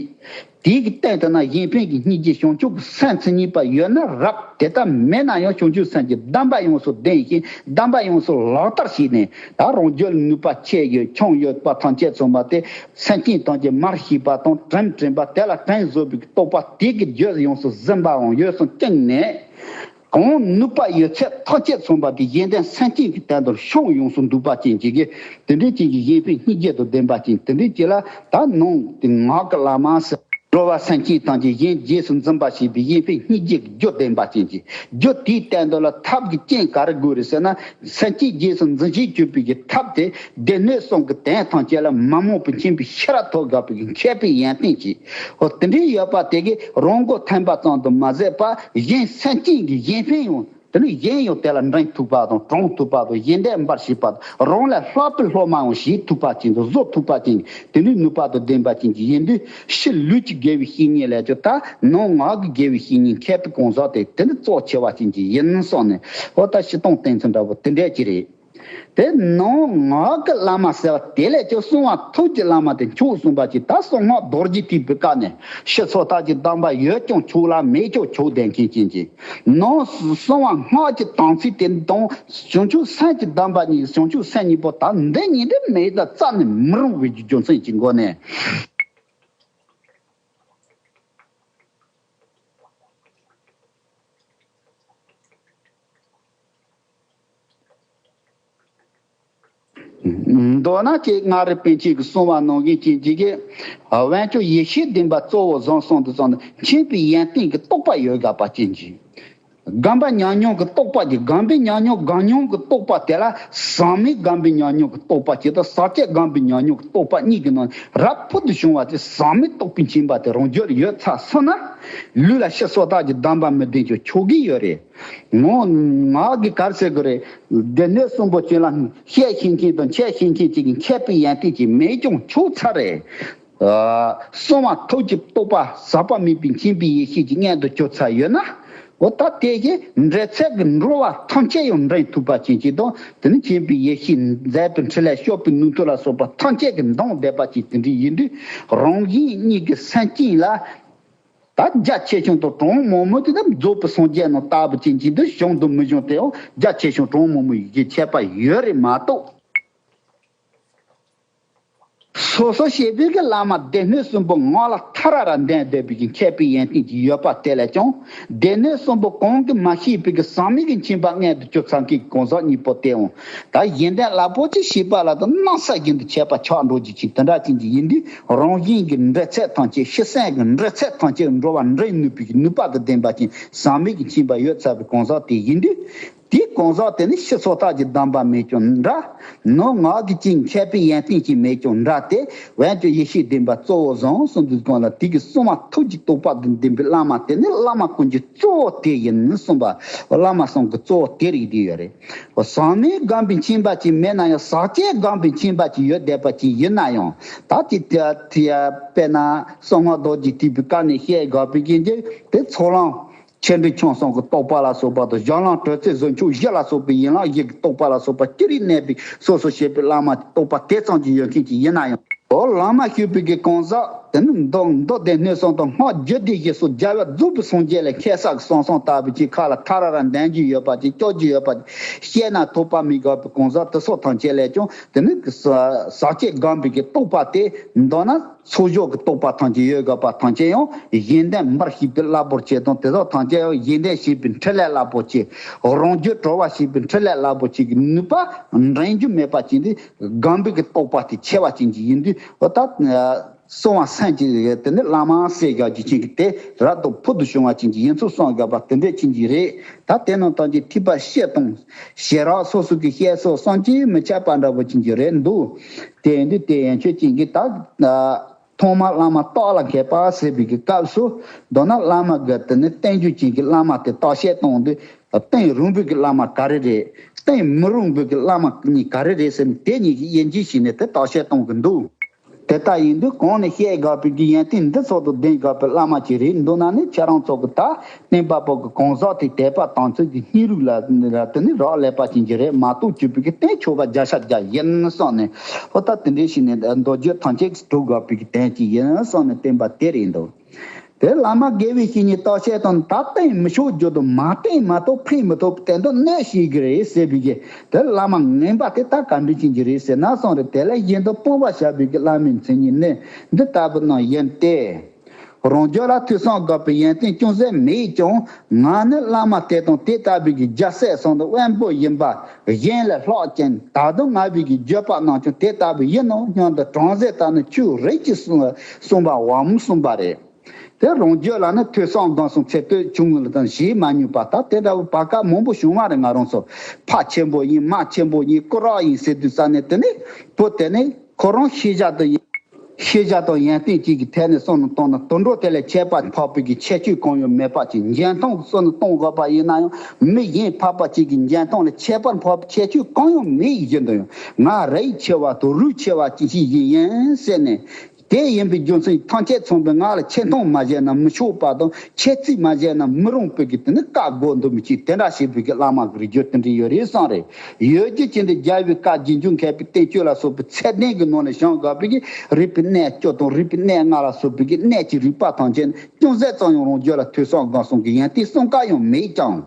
དེའི་གི་སྟེང་དུ་ན་གཞན་ཕན་གྱི་སྙིང་རྗེ་བྱང་ཆུབ་ཀྱི་སེམས་མཚན་ཉིད་པ་ཡོད་ན་རབ། དེ་ལྟར་མེད་ན་ཡང་བྱང་ཆུབ་སེམས་ཀྱི་སྡོམ་པ་ཡོངས་སུ་ལྡན་ཞིང་སྡོམ་པ་ཡོངས་སུ་ལག་བསྟར་བྱས་ནས། ད་རང་རྒྱུད་ལ་ནུས་པ་ཆེ་ཡོད་ཆུང་ཡོད་པ་ཐམས་ཅད་ཚང་མ་དེ་སེམས་ཅན་ཐམས་ཅད་མར་གཤེགས་པ་དང་དྲིན་དྲན་པ་དེ་ལ་དྲིན་གཟོ་བའི་རྟོགས་པ་དེ་གི་རྒྱུད་ཡོངས་སུ་ཟིན་པའང་ཡོངས་སུ་བཅིངས་ནས། གང་ནུས་པ་ཡོད་ཚད་ཐམས་ཅད་ཚང་བ་དེ་གཞན་དོན་སེམས་ཅན་གྱི་དོན་དུ་ཤོང་ཡོངས་སུ་འདུག་པ་ཅན་གྱི་གི་དེ་འདྲའི་ཅན་གྱི་གཞན་ཕན་སྙིང་རྗེ་དང་ལྡན་པ་ཅན་དེ་འདྲའི་ཅན་ལ་ད་ནང་དེ་ངག་གི་བླ་མ་ཟེར། འགྲོ་བ་སེམས་ཅན་ཐམས་ཅད་གཞན་རྗེས་སུ་འཛིན་པ་ཞེས་པའི་གཞན་ཕན་སྙིང་རྗེ་གི་རྒྱུ་ལྡན་པ་ཅན་གྱི་རྒྱུ་དེའི་སྟེང་དུ་ལ་ཐབས་ཀྱི་རྐྱེན་ག་རེ་དགོས་རེད་ཟེར་ན། སེམས་ཅན་རྗེས་སུ་འཛིན་ཤེས་གྱུར་པའི་གི་ཐབས་དེ་སྡེ་སྣོད་གསུམ་གྱི་དོན་ཐམས་ཅད་ལ་མ་རྨོངས་པའི་མཁྱེན་པའི་ཤེས་རབ་ཐོབ་དགོས་པའི་གི་མཁས་པའི་ཡོན་ཏན་གྱིས། འོ་དེ་འདྲའི་ཡོད་པ་དེ་གིས་རང་མགོ་ཐོན་པ་ཙམ་དུ་མ་ཟད་པ་གཞན་སེམས་ཅན་གྱི་གཞན་ཕན་ཡང་དེ་ནི་གཞན་ཡང་དེ་ལ་འདྲེན་ཐུབ་པ་དང་དྲང་ཐུབ་པ་དང་གཞན་དོན་འབའ་ཞིག་པ་དང་རང་ལས་ལྷག་པའི་སློབ་མའང་བྱེད་ཐུབ་པ་ཅན་དང་བཟོ་ཐུབ་པ་ཅན་དེ་ནི་ནུས་པ་དང་ལྡན་པ་ཅན་གྱི་ཡིན་དུས་ཕྱི་ལུས་ཀྱི་དགེ་བའི་བཤེས་གཉེན་ལས་ཀྱང་ད་ནང་ངག་གི་དགེ་བའི་བཤེས་གཉེན་མཁས་པའི་གང་ཟག་དེ་དེ་ནི་གཙོ་ཆེ་བ་ཅན་གྱི་ཡིན་སོང་ནས། འོ་ད་སྤྱིར་བཏང་བསྟན་ཚུལ་འདྲ་པོ་དེ་འདྲ་ཅིག་རེད། དེ་ནང་ངག་གི་བླ་མ་ཟེར་བ་དེ་ལས་ཀྱང་གསང་བ་ཐུགས་ཀྱི་བླ་མ་དེ་མཆོག་གསུངས་པ་ཅིག་ད་གསང་སྔགས་རྡོ་རྗེ་ཐེག་པའི་བཀའ་ནས་ཕྱི་སོ་ཐར་གྱི་སྡོམ་པ་ཡོད་ཀྱང་ཆོག་ལ་མེད་ཀྱང་ཆོག་ལྡན་མཁན་ཅན་གྱི་ནང་གསང་བ་སྔགས་ཀྱི་དམ་ཚིག་དེ་དང་བྱང་ཆུབ་སེམས་ཀྱི་སྡོམ་པ་གཉིས་བྱང་ཆུབ་སེམས་གཉིས་པོ་ད་འདི་གཉིས་དེ་མེད་ད་རྩ་ནས་མི་རུང་བའི་རྒྱུ་མཚན་གྱི་སྒོ་ནས། མདོར་ན་ཅིག་སྔགས་རིག་པཎ་ཆེན་གྱི་གསུང་བ་ནང་བཞིན་ཅན་གྱི་གི་དབང་ཕྱུག་ཡེ་ཤེས་ལྡན་པ་གཙོ་བོ་བཟང་གསུངས་དུ་སོང་ནས་མཁྱེན་པའི་ཡོན་ཏན་གྱི་རྟོགས་པ་ཡོད་དགོས་པ་ཅན་གྱི། དགོངས་པ་ཉམས་མྱོང་གི་རྟོགས་པ་གྱི་དགོངས་པའི་ཉམས་མྱོང་དགོངས་མྱོང་གི་རྟོགས་པ་དེ་ལ་ཟག་མེད་དགོངས་པའི་ཉམས་མྱོང་གི་རྟོགས་པ་གཅིག་དང་ཟག་བཅས་དགོངས་པའི་ཉམས་མྱོང་གི་རྟོགས་པ་གཉིས་ཀྱི་ནང་རབ་ཕུལ་དུ་བྱུང་བ་དེ་ཟག་མེད་རྟོགས་པའི་མཁྱེན་པ་དེ་རང་རྒྱུད་ལ་ཡོད་ཚར་སོང་ན། ལུས་ལ་ཕྱི་སོ་ཐར་གྱི་སྡོམ་པ་མི་ལྡན་ཀྱང་ཆོག་གི་ཡོད་རེད། ངོ་ངག་གི་གར་ཟེར་གི་རེད། སྡེ་སྣོད་གསུམ་པོ་ཅན་ལ་བཤད་ཤེས་མཁན་དང་འཆད་ཤེས་མཁན་གཅིག་གི་མཁས་པའི་ཡོན་ཏན་གྱིས་མེད་ཀྱང་ཆོག་ཚར་རེད། གསང་བ་ཐུགས་ཀྱི་རྟོགས་པ་ཟག་པ་མེད་པའི་མཁྱེན་པའི་ཡེ་ཤེས་ཀྱི་མངོན་དུ་གྱུར་ཚར་ཡོད་ན། འོ་ད་དེ་གིས་འབྲེལ་ཚད་ཀྱི་འགྲོ་བ་ཐམས་ཅད་ཡང་འདྲེན་ཐུབ་པ་ཅན་གཅིག་དང་དེ་ནི་མཁྱེན་པའི་ཡེ་ཤེས་མཛད་པའི་འཕྲིན་ལས་སྐྱོབ་པའི་ནུས་མཐུ་ལ་སོགས་པ་ཐམས་ཅད་ཀྱིས་འདང་བསྡད་པ་ཅིག་དེ་འདྲ་ཡིན་དུས་རང་གཞན་གཉིས་ཀྱི་སེམས་ཅན་ལ། ད་རྒྱ་ཆེ་ཆུང་དང་གྲངས་མང་མང་དེ་ནི་རྫོགས་པའི་སངས་རྒྱས་རྣམས་ལྟ་བུ་ཅན་གྱི་འདི་གཞུང་དང་མི་གཞུང་དེའང་རྒྱ་ཆེ་ཆུང་གྲངས་མང་མང་ཡི་གེ་ཁྱད་པར་ཡོད་རེད་མ་གཏོགས། སོ་སོ་ཞེས་པའི་གི་བླ་མ་སྡེ་སྣོད་གསུམ་པོ་ངག་ལ་ཐ་ར་ར་འདོན་བསྡད་པའི་གི་མཁས་པའི་ཡོན་ཏན་ཅིག་ཡོད་པ་དེ་ལས་ཀྱང་། སྡེ་སྣོད་གསུམ་པོ་གང་གིས་མ་ཤེས་པའི་གི་ཟག་མེད་ཀྱི་མཁྱེན་པ་མངོན་དུ་གྱུར་ཚང་གི་གང་ཟག་གཉིས་པོ་དེའང་། ད་གཞན་དོན་རླབས་པོ་ཆེ་ཤེས་པ་ལ་ད་སྣང་ས་བཞིན་དུ་ཁྱད་པར་ཆགས་འགྲོ་རྒྱུ་ཅིག་དེ་འདྲ་ཅན་ཅིག་ཡིན་དུས། རང་གཞན་གྱི་འབྲེལ་ཚད་ཐམས་ཅད། ཤེས་སེམས་ཀྱི་འབྲེལ་ཚད་ཐམས་ཅད་འགྲོ་བ་འདྲེན་ནུས་པའི་གི་ནུས་པ་དང་ལྡན་པ་ཅན་ཟག་མེད་ཀྱི་མཁྱེན་པ་ཡོད་ཚར་བའི་གང་ཟག་དེ་ཡིན་དུས། དེའི་གང་ཟག་དེ་ནི་ཕྱི་སོ་ཐར་གྱི་གདམས་པ་མེད་ཀྱང་འདྲ། ནང་ངག་གི་ཅིག་མཁས་པའི་ཡོན་ཏན་ཅིག་མེད་ཀྱང་འདྲ་སྟེ། འོན་ཀྱང་ཡེ་ཤེས་ལྡན་པ་གཙོ་བོ་བཟང་གསུངས་དུས་གང་ལ། དེ་གི་གསང་བ་ཐུགས་ཀྱི་རྟོགས་པ་དང་ལྡན་པའི་བླ་མ་དེ་ནི་བླ་མ་ཀུན་གྱི་གཙོ་བོ་དེ་ཡིན་གསུངས་པ། བླ་མ་གསུམ་གྱི་གཙོ་བོ་དེ་རིགས་དེ་ཡོད་རེད། ཟག་མེད་སྒོམ་པའི་མཁྱེན་པ་ཅིག་མེད་ན་ཡང་། ཟག་བཅས་སྒོམ་པའི་མཁྱེན་པ་ཅིག་ཡོད་བསྡད་པ་ཅིག་ཡིན་ན་ཡང་། ད་དེ་དེ་དེ་དཔེར་ན་གསང་སྔགས་རྡོ་རྗེ་ཐེག་པའི་སྐབས་ནས་བཤད་དགོས་པའི་གི་འདི་དེ་ཚོགས་ལམ་ཆེ་འབྲིང་ཆུང་གསུམ་གྱི་རྟོགས་པ་ལ་སོགས་པ་དང་། གཞན་ལམ་དྲོད་རྩེ་གཟུངས་ཆུང་བཞི་ལ་སོགས་པའི་ཡན་ལག་བཞི་གི་རྟོགས་པ་ལ་སོགས་པ་ཅི་རིགས་གནས་པའི་སོ་སོ་ཞེས་པའི་བླ་མ་རྟོགས་པ་དེ་ཙམ་གྱིས་ཡོད་མཁན་ཅིག་ཡིན་ན་ཡང་། འོ་བླ་མ་ཞུས་པའི་གི་གང་ཟག་དེ་ནི་མདོ་མདོ་སྡེ་སྣོད་གསུམ་དང་། སྔགས་རྒྱུད་སྡེ་བཞི་སོགས་རྒྱལ་བ་རྫོགས་པའི་སངས་རྒྱས་ལས་མཁས་བསགས་ཀྱི་གསང་གསུམ་ལྟ་བུ་ཅིག་ཁ་ལ་ཐ་ར་ར་འདོན་རྒྱུ་ཡོད་པ་ཅིག་སྐྱོར་རྒྱུ་ཡོད་པ་ཅིག་བཤད་ན་ཐོགས་པ་མི་དགོས་པའི་གང་ཟག་དེ་སོགས་ཐམས་ཅད་ལས་ཀྱང་། དེ་ནི་ཟག་བཅས་སྒོམ་པའི་གི་རྟོགས་པ་དེ་མདོར་ན། ཚོགས་བཞག་གི་རྟོགས་པ་ཐམས་ཅད་ཡོད་དགོས་པ་ཐམས་ཅད་ཡང་གཞན་དོན་མར་ཤེས་པའི་རླབས་པོ་ཆེ་དང་། དེ་དག་ཐམས་ཅད་ཡང་གཞན་དོན་ཤེས་པའི་འཕྲིན་ལས་རླབས་པོ་ཆེ། རང་རྒྱུད་གྲོལ་བ་ཤེས་པའི་འཕྲིན་ལས་རླབས་པོ་ཆེ་གི་ནུས་པ་འགྲན་རྒྱུ་མེད་པ་ཅན་དེ། སྒོམ་པའི་གི་རྟོགས་པ་དེ་ཆེ་བ་ཅན་གྱི་ཡིན་དུས། འོ་ད་གསང་བ་སེམས་ཀྱི་དེ་ནི་བླ་མ་ཟེར་དགོས་རྒྱུ་ཅན་གྱི་དེ་རབ་ཏུ་ཕུལ་དུ་བྱུང་བ་ཅན་གྱི་ཡིན་ཚུལ་གསུང་དགོས་པ་དེ་འདྲ་ཅན་གྱི་རེད། ད་དེ་རྣམས་ཐམས་ཅད་ཐེག་པ་སྤྱི་དང་ཞེས་རབ་སོ་སོ་གི་བཤད་སྲོལ་བསམ་གྱིས་མི་ཁྱབ་པ་འདྲ་བོ་ཅན་གྱི་རེད་འདུག་དེ་ཡིན་དུས་དེ་ཡན་ཆོད་ཅན་གྱི་ད། ཐོག་མར་བླ་མ་རྟོགས་ལ་མཁས་པ་ཟེར་བའི་གི་སྐབས་སུ། མདོར་ན་བླ་མ་གི་དེ་ནི་བསྟན་བཅོས་ཅན་གྱི་བླ་མ་དེ་བརྟག་དཔྱད་གཏོང་དུས། བསྟན་རུང་བའི་གི་བླ་མ་ག་རེ་རེད། བསྟན་མི་རུང་བའི་གི་བླ་མ་གཉིས་ག་རེ་རེད་ཟེར་ནས་དེ་གཉིས་ཀྱི་དབྱེ་འབྱེད་བྱས་ནས་དེ་བརྟག་དཔྱད་གཏོང་གི་འདུག་དེ་ལྟ་ཡིན་དུས་གོང་ནས་བཤད་དགོས་པའི་གི་ཡོན་ཏན་འདི་ཚོ་དང་ལྡན་དགོས་པའི་བླ་མ་ཅིག་རེད་འདུག་ན་ནི། ཁྱེད་རང་ཚོ་གི་ད་བསྟན་པ་པོ་གི་གང་ཟག་དེ་དད་པ་དམ་ཚིག་གི་སྙིང་རུས་ལ་དེ་ནི་རག་ལས་པ་ཅན་གྱི་རེད་མ་གཏོགས། བཅོས་པའི་གི་བསྟན་ཆོག་པ་བརྒྱ་ཆ་བརྒྱ་ཡིན་བསམ་ནས། ཨོ་ད་དེ་འདྲའི་ཞིག་ནས་མདོ་རྒྱུད་ཐམས་ཅད་ཀྱི་གྲུབ་དགོས་པའི་གི་དོན་ཅིག་ཡིན་བསམ་ནས་བསྟན་པ་དེ་རེད་འདུག་དེ་བླ་མ་དགེ་བའི་བཤེས་གཉེན་རྟག་བཤད་དང་། ད་བསྟན་མི་ཆོག་རྒྱུ་དང་། མ་བསྟན་མ་གཏོགས་ཕན་མི་ཐོགས་དོན་དུ་གནོད་བྱེད་ཀྱི་རེད་ཟེར་བའི་གི་དེ་བླ་མ་ངན་པ་དེ་ད་ག་འདྲ་ཅན་གྱི་རེད་ཟེར་ན་བསམ་རེད། དེ་ལས་གཞན་དུ་སྤོང་བར་བྱ་བའི་གི་བླ་མའི་མཚན་ཉིད་ནི་འདི་ལྟ་བུ་རྣམས་ཡིན་ཏེ། རང་རྒྱུད་ལ་ཐོས་བསམ་དགོས་པའི་ཡོན་ཏན་ཅུང་ཟད་མེད་ཀྱང་། ང་ནི་བླ་མ་དེ་དང་དེ་ལྟ་བུའི་གི་རྒྱལ་སྲས་གསུམ་དང་དབོན་པོ་ཡིན་པ་གཞན་ལས་ལྷག་ཅིང་། ད་དུང་ང་བའི་གི་བརྗོད་པ་རྣམས་ཀྱང་དེ་ལྟ་བུ་ཡིན་ནོ་སྙམ་དུ་དྲན་ཟེར་ལྟ་ནི་ཆོས་རེད་ཅེས་གསུངས་པའམ་གསུངས་པ་རེད། དེ་རང་རྒྱུད་ལ་ནི་ཐོས་བསམ་སྒོམ་གསུམ་ཚད་ལྟོས་བྱུང་ངུ་ལ་དང་བྱེད་མ་མྱོང་པ། ད་དེ་འདྲ་བོ་བར་སྐབས་མང་པོ་བྱུང་བ་རེད། ང་རང་ཚོ་ཕ་ཆེན་པོ་ཡིན། མ་ཆེན་པོ་ཡིན། སྐུ་རག་ཡིན་ཟེར་དུས་ཙ་ནས་དེ་ནི་བུ་དེ་ནི་ཁོ་རང་ཤེས་བྱ་དང་ཡིན། ཤེས་བྱ་དང་ཡོན་ཏན་གཅིག་གི་ཐད་ནས་བསམ་བློ་བཏང་ན་དུད་འགྲོ་དེ་ལས་ཁྱད་པར་འཕགས་པའི་གི་ཁྱད་ཆོས་གང་ཡང་མེད་པ་ཅིག་འཇོན་ཐང་གི་བསམ་བློ་གཏོང་དགོས་པ་ཡིན་ན་ཡང་། མི་གཞན་འཕགས་པ་གཅིག་གི་འཇོན་ཐང་ལས་ཁྱད་པར་འཕགས་པའི་ཁྱད་ཆོས་གང་ཡང་མེད་བཞིན་དུ་ཡང་། ང་རིགས་ཆེ་བ་དང་རུས་ཆེ་བ་ཅིག་ཞིག་ཡིན་ཟེར་ནས། དེ་ཡིན་པའི་རྒྱུ་མཚན་ཐམས་ཅད་མཚུངས་པའི་ང་ལ་ཆེ་མཐོང་མ་བྱས་ན་མི་ཆོག་པ་དང་། ཁྱད་ཚིག་མ་བྱས་ན་མི་རུང་བའི་གི་དེ་ནི་བཀའ་བསྒོ་འདུག་མི་གཅིག་དེ་འདྲ་ཞིག་པའི་གི་བླ་མ་གི་རིགས་རྒྱུད་དེ་འདྲ་ཡོད་རེད་བསམ་རེད། ཡོད་རྒྱུ་ཅི་འདྲ་རྒྱལ་བའི་བཀའ་རྗེས་འཇུག་མཁས་པའི་བསྟན་བཅོས་ལ་སོགས་པའི་ཚད་ལྡན་གྱི་ནང་ནས་བྱུང་དགོས་པའི་གི་རིག་པའི་གནས་བཅུ་དང་རིག་པའི་གནས་ལྔ་ལ་སོགས་པའི་གི་གནས་ཀྱི་རིག་པ་ཐམས་ཅད་ཅུང་ཟད་ཙམ་ཡང་རང་རྒྱུད་ལ་ཐོས་བསམ་སྒོམ་གསུམ་གྱི་ཡོན་ཏན་གསུམ་ཀ་ཡང་མེད་ཀྱང་།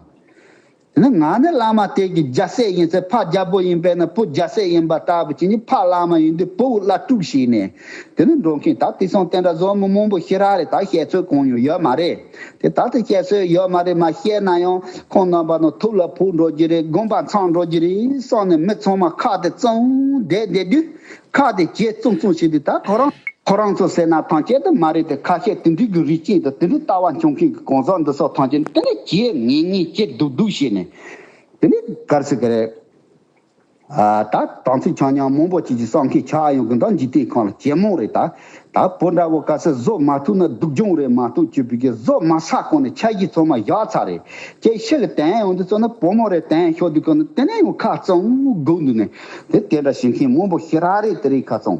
དེ་ནི་ང་ནི་བླ་མ་དེ་གི་རྒྱལ་སྲས་ཡིན་ཚེ། ཕ་རྒྱལ་པོ་ཡིན་པས་ན་བུ་རྒྱལ་སྲས་ཡིན་པ་ལྟ་བུ་ཅིག་ནི། ཕ་བླ་མ་ཡིན་དུས་བུ་བླ་སྤྲུལ་ཞིག་ནས་དེ་ནི་འགྲོ་མཁན། ད་དེང་སང་དེ་འདྲ་བཟོ་མི་མང་པོ་ཞེ་དྲག་རེད། ད་བཤད་ཚོད་གང་ཡང་ཡོད་མ་རེད། དེ་ད་དེ་བཤད་ཚོད་ཡོད་མ་རེད། མ་བཤད་ན་ཡང་ཁོང་རྣམ་པ་ནང་ཐུགས་ལ་ཕོག་འགྲོ་རྒྱུ་རེད། དགོངས་པ་ཚང་འགྲོ་རྒྱུ་རེད་བསམ་ནས་མི་ཚང་མ་ཁ་དེ་བཙུམ་བསྡད་བསྡད་དུས། ཁ་དེ་ལྕེ་བཙུམ་བཙུམ་བྱས་དུས། ད་ཁོ་རང་ཁོ་རང་ཚོ་ཟེར་ན་ཐམས་ཅད་དུ་མ་རེད་དེ། ཁ་ཤས་དེ་འདྲའི་གི་རིགས་ཅན་དང་དེ་འདྲའི་ལྟ་བ་འཆང་མཁན་གྱི་གང་ཟག་འདི་ཚོ་ཐམས་ཅད་དེ་ནི་ལྕེ་ངེས་ངེས་ལྕེ་སྡུག་སྡུག་བྱས་ནས། དེ་ནི་ག་རེ་ཟེར་གི་རེད། ཨ་ད་དམ་ཚིག་འཆང་མཁན་མང་པོ་ཅིག་གི་བསམ་མཁན་ཆགས་ཡོང་གི། ད་འཇིག་རྟེན་ཁམས་ལ་ཇེ་མང་རེད། ད་ད་བུ་འདྲ་བོ་ག་ཚོད་བཟོ་མ་ཐུབ་ན་སྡུག་སྦྱོང་རེད་མ་གཏོགས། བཅོས་པའི་གི་བཟོ་མ་ཚར་གོང་ནས་འཆར་གཞི་ཚང་མ་བཞག་ཚར་རེད། ཁྱེད་ཕྱི་ལ་དོན་ཡོང་དུས་ཚོ་ན་བུ་མོ་རེ་དོན་ཤོར་དུས་གོང་ནས་དེ་ནས་ཡང་ཁ་བཙུམ་སྒུག་འདུག་ནས། དེ་དེ་འདྲ་བྱེད་མཁན་མང་པོ་ཞེ་དྲག་རེད། དེ་རིགས་ཁ་བཙུམ།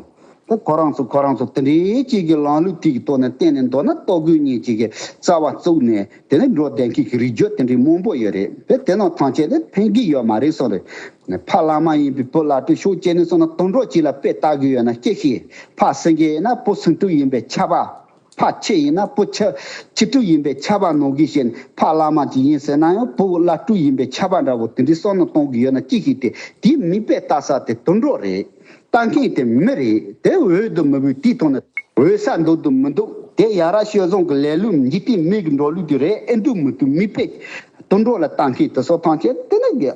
དེ་ཁོ་རང་ཚོ་ཁོ་རང་ཚོ་དེ་འདྲའི་ཅིག་གི་ལམ་ལུགས་དེ་གི་ཐོག་ནས་བསྟན་ནས་འདུག་ན། ལྟོ་གོས་གཉིས་ཅིག་གི་རྩ་བ་བཙུགས་ནས་དེ་ནས་འགྲོ་བསྡད་མཁན་གྱི་རིགས་རྒྱུད་དེ་འདྲའི་མང་པོ་ཡོད་རེད། དེ་དེ་རྣམས་ཐམས་ཅད་དེ་ཕན་གྱི་ཡོད་མ་རེད་བསམ་རེད། ཕ་བླ་མ་ཡིན་པའི་བུ་བླ་སྤྲུལ་ཤོག་ཅེས་ནས་སོང་ན་དུད་འགྲོ་གཅིག་ལ་དཔེ་ལྟ་གི་ཡོད་ན་ཅི་ཤེས། ཕ་སེང་གེ་ཡིན་ན་བུ་སེང་ཕྲུག་ཡིན་པའི་ཁྱབ་པ། ཕ་ཁྱི་ཡིན་ན་བུ་ཁྱི་ཁྱི་ཕྲུག་ཡིན་པའི་ཁྱབ་པ་ནང་བཞིན་བྱས་ནས། ཕ་བླ་མ་ཅིག་ཡིན་ཟེར་ན་ཡང་བུ་བླ་སྤྲུལ་ཡིན་པའི་ཁྱབ་པ་འདྲ་བོ་དེ་འདྲའི་བསམ་བློ་གཏོང་གི་ཡོད་ན་ཅི་ཤེས་ཏེ། དེའི་མིག་དཔེ་ལྟ་ས་དེ་དུད་འགྲོ་རེད། ལྟ་མཁན་དེ་མི་རེད། དེ་འོས་དུ་མི་འབུལ་དེའི་ཐོག་ནས་འོས་ས་འདུག་དུ་མི་འདུག་དེ་ཡ་ར་ཤོད་བཟང་གི་ལས་ལུགས་འཇིག་རྟེན་མི་གི་འགྲོ་ལུགས་དེ་རེད། ཨེ་འདུག་མི་འདུག་མི་དཔེ་དུད་འགྲོ་ལ་ལྟ་མཁན་དེ་ཚོ་ཐམས་ཅད་དེ་ནི་གི་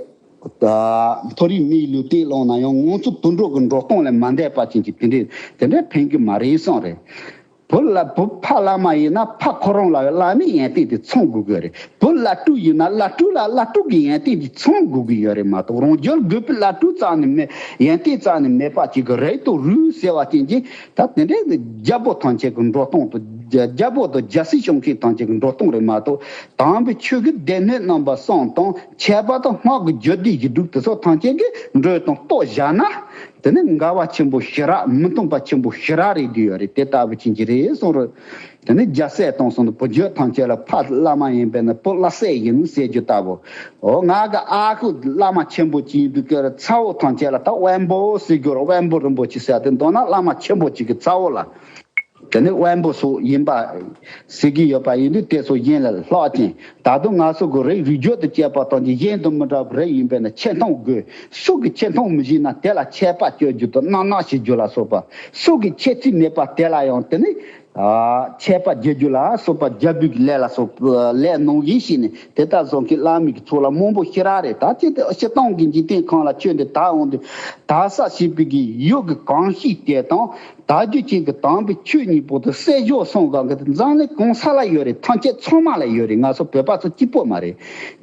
མཐོ་རིམ་མིའི་ལུས་རྟེན་བླངས་ན་ཡང་ང་ཚོ་དུད་འགྲོ་གི་འགྲོ་སྟངས་ལས་མ་འདས་པ་ཅན་གྱི་དེ་འདྲས་དེ་འདྲས་ཕན་གི་མ་རེད་བསམ་རེད། བུ་ལ་བུ་ཕ་བླ་མ་ཡིན་ན་ཕ་ཁོ་རང་ལ་བླ་མའི་ཡོན་ཏན་དེ་ཚང་དགོས་ཀྱི་རེད། བུ་བླ་སྤྲུལ་ཡིན་ན་བླ་སྤྲུལ་ལ་བླ་སྤྲུལ་གྱི་ཡོན་ཏན་དེ་ཚང་དགོས་ཀྱི་ཡོད་རེད་མ་གཏོགས། རང་རྒྱུད་དགོས་པའི་བླ་སྤྲུལ་རྩ་ནས་མེད། ཡོན་ཏན་རྩ་ནས་མེད་པ་ཅིག་གི་རེད་དོ་རུས་ཟེར་བ་ཅན་གྱི་ད་དེ་འདྲའི་རྒྱལ་པོ་ཐམས་ཅད་ཀྱི་འགྲོ་སྟངས་དང་། རྒྱལ་པོ་དང་རྒྱལ་སྲིད་སྐྱོང་མཁན་ཐམས་ཅད་ཀྱི་འགྲོ་སྟངས་རེད་མ་གཏོགས། དམ་པའི་ཆོས་ཀྱི་སྡེ་སྣོད་རྣམ་པ་གསུམ་དང་། ཁྱད་པར་དུ་སྔགས་ཀྱི་རྒྱུད་སྡེ་བཞི་དྲུག་དེ་ཚོ་ཐམས་ཅད་ཀྱི་འགྲོས་དང་རྟོགས་བཞག་ན། དེ་ནི་འགལ་བ་ཆེན་པོ་ཞེ་དྲག་མི་མཐུན་པ་ཆེན་པོ་ཞེ་དྲག་རེད་འདུག་ཡོད་རེད། དེ་ལྟ་བུ་ཅན་གྱི་རེད་གསུངས་རེད། དེ་ནི་རྒྱལ་སྲས་དང་གསུངས་ནས་བུ་རྒྱུད་ཐམས་ཅད་ལ་ཕ་བླ་མ་ཡིན་པས་ན་བུ་བླ་སྲས་ཡིན་ཟེར་རྒྱུ་ལྟ་བུ། འོ་ང་གི་ཨ་ཁུ་བླ་མ་ཆེན་པོ་ཅིག་ཡིན་དུས་ཀྱི་ཚ་བོ་ཐམས་ཅད་ལ་ད་དབོན་པོ་ཟེར་རྒྱུ་རེད། དབོན་པོ་རིན་པོ་ཆེ་ཟེར་དེ་མདོར་ན་བླ་མ་ཆེན་པོ་ཅིག་གི་ཚ་བོ་ལ། དེ་ནི་དབོན་པོ་སོགས་ཡིན་པ་ཟེར་གྱི་ཡོད་པ་ཡིན་དུས་དེ་ཚོ་ཡིན་ལ་ལྷག་ཅིང་། ད་དུང་ང་ཚོ་གི་རིགས་རིགས་རྒྱུད་དུ་སྐྱེས་པ་དང་གི་གཞན་དུ་མི་འདྲ་བ་རིགས་ཡིན་པས་ན་ཆེ་མཐོང་དགོས། སུ་གི་ཆེ་མཐོང་མི་ཤེས་ན་དེ་ལ་ཆད་པ་གཅོད་རྒྱུ་དང་རྣམ་སྣང་བྱེད་རྒྱུ་ལ་སོགས་པ། སུ་གི་ཁྱད་ཚུལ་མེད་པ་དེ་ལ་ཡང་དེ་ནི་ཨ་ཆད་པ་བརྒྱབ་རྒྱུ་ལ་སོགས་པ་རྒྱབ་བུའི་ལས་ལ་སོགས་ལས་གནང་གིན་ཞེས་ནས་དེ་ལྟར་བཟོ་མཁན་བླ་མའི་གི་ཚོགས་ལ་མང་པོ་ཞེ་དྲག་རེད། ད་ཅི་སྟེ་སྤྱིར་བཏང་གི་འཇིག་རྟེན་ཁམས་ལ་ཆོས་འདི་དར་འོང་དུས་དར་ས་ཞེས་པའི་གི་ཡུལ་གྱི་གོམས་གཤིས་དེ་དང་། དར་རྒྱུ་ཅན་གྱི་དམ་པའི་ཆོས་གཉིས་པོ་དང་བསྲེ་སྦྱོར་སོང་གང་གི་འཛམ་གླིང་གང་ས་ལ་ཡོད་རེད། ཐམས་ཅད་ཚང་མ་ལ་ཡོད་རེད། ང་ཚོ་བོད་པ་ཚོ་གཅིག་པོ་མ་རེད།